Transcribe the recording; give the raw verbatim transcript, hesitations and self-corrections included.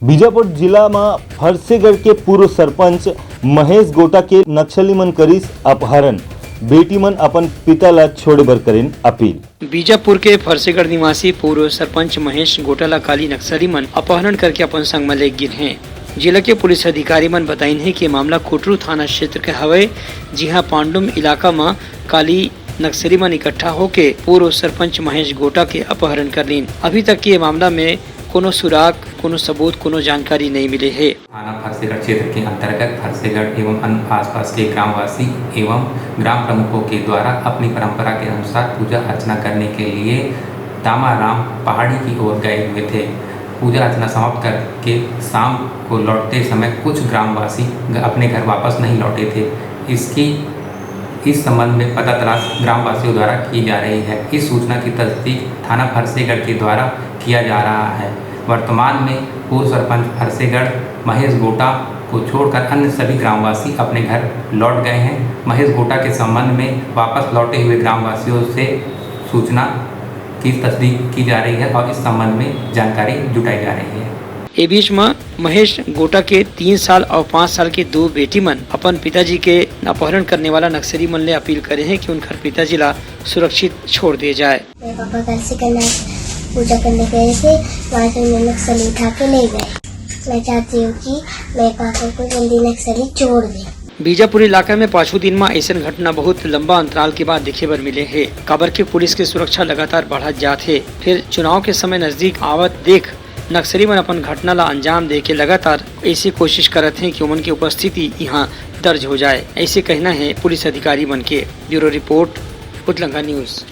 बीजापुर जिला म फरसेगढ़ के पूर्व सरपंच महेश गोटा के नक्सली मन करिस अपहरण, बेटी मन अपन पिता ला छोड़े बर करेन अपील। बीजापुर के फरसेगढ़ निवासी पूर्व सरपंच महेश गोटा ला काली नक्सली मन अपहरण करके अपन संग म ले गिन हे। जिला के पुलिस अधिकारी मन बताइन हे कि मामला कुटरू थाना क्षेत्र के हवय, जिहां पांडुम इलाका म काली नक्सली मन इकट्ठा होके पूर्व सरपंच महेश गोटा के अपहरण कर लीन। अभी तक ये मामला में कोनो सुराग, कोनो सबूत, कोनो जानकारी नहीं मिले हे। थाना फरसेगढ़ क्षेत्र के अंतर्गत फरसेगढ़ एवं अन्य आसपास के ग्रामवासी एवं ग्राम प्रमुखों के द्वारा अपनी परंपरा के अनुसार पूजा अर्चना करने के लिए दामाराम पहाड़ी की ओर गए हुए थे। पूजा अर्चना समाप्त करके शाम को लौटते समय कुछ ग्रामवासी ग-, अपने घर वापस नहीं लौटे थे। इसकी, इस संबंध में पता तलाश ग्रामवासियों द्वारा की जा रही है। इस सूचना की तस्दीक थाना फरसेगढ़ के द्वारा किया जा रहा है। वर्तमान में पूर्व सरपंच फरसेगढ़ महेश गोटा को छोड़कर अन्य सभी ग्रामवासी अपने घर लौट गए हैं। महेश गोटा के संबंध में वापस लौटे हुए ग्रामवासियों से सूचना की तस्दीक की जा रही है और इस संबंध में जानकारी जुटाई जा रही है। ए बीच म महेश गोटा के तीन साल और पाँच साल के दो बेटी मन अपन पिताजी के अपहरण करने वाला नक्सली मन ले अपील करे हैं कि उनकर पिताजी ला सुरक्षित छोड़ दिए जाए। मेरे पापा कल से करना पूजा करने गए थे, वहाँ से उन्हें नक्सली उठा के ले गए। मैं चाहती हूँ कि मेरे पापा को जल्दी नक्सली छोड़ दे। बीजापुर इलाका में पाछू दिन म अइसन घटना बहुत लंबा अंतराल के बाद देखे बर मिले हे, काबर के पुलिस के सुरक्षा लगातार बढ़त जात हे। फिर चुनाव के समय नजदीक आवत देख नक्सली मन अपन घटना ला अंजाम दे के लगातार ऐसी कोशिश करत हें कि ओमन की उपस्थिति यहाँ दर्ज हो जाए, ऐसे कहना है पुलिस अधिकारी मन के। Bureau report, Utlanga news.